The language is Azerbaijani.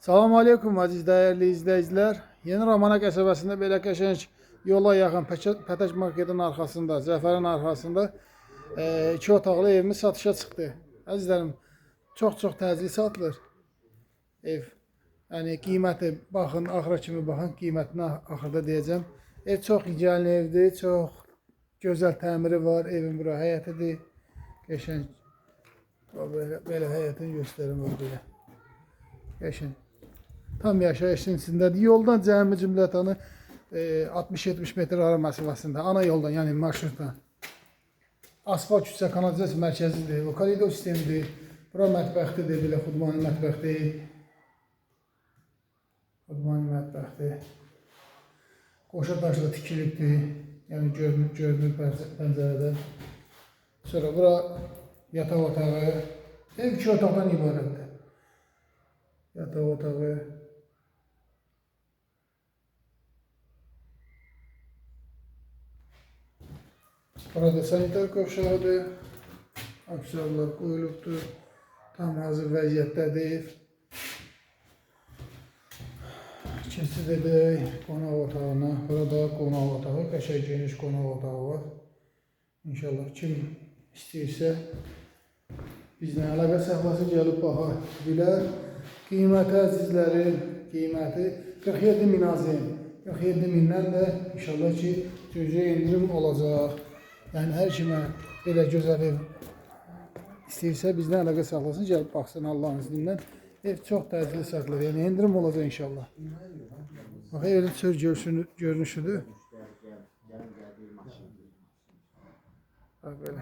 Salam aleykum əziz dəyərli izləyicilər. Yeni Romana qəsəbəsində belə qəşəng yola yaxın Pətək marketin arxasında, Zəfərin arxasında iki otaqlı evimiz satışa çıxdı. Əzizlərim, çox-çox təcili satılır ev. Yəni qiyməti baxın, axıra kimi baxın, qiymətini axırda deyəcəm. Ev çox gigiyenli evdir, çox gözəl təmiri var. Evin bura həyətidir. Qəşəng. Bax, Belə, həyətini göstərim bax belə. Qəşəng. Tam yaşayışın içindədir. Yoldan cəmi cümlətanı 60-70 metr ara məsafəsində. Ana yoldan, yəni marşrutdan. Asfalt küçə kanalizasiya mərkəzidir. O koridor sistemidir. Bura mətbəxtidir, belə xudmani mətbəxdir. Xudmani mətbəxdir. Qoşa daşla tikilibdir. Yəni görünür pəncərədən. Sonra bura yataq otağı. Ev iki otaqdan ibarətdir. Yataq otağı. Burada sanitar qovşağıdır. Aksesuarlar qoyulubdur. Tam hazır vəziyyətdədir. Keçid edək qonaq otağına. Burada qonaq otağı, qəşəng geniş qonaq otağı var. İnşallah kim istəyirsə bizlə əlaqə saxlasın, gəlib baxa bilər. Qiyməti əzizlərim, qiyməti 47 min azim. 47 mindən də inşallah ki cüzi endirim olacaq. Yəni hər kimə belə gözəl ev istəyirsə bizlə əlaqə saxlasın, gəlib baxsın Allahın izni ilə. Ev çox təcili satılır. Yəni endirim olacaq inşallah. Bax evin çöl görünüşüdür. Bax belə.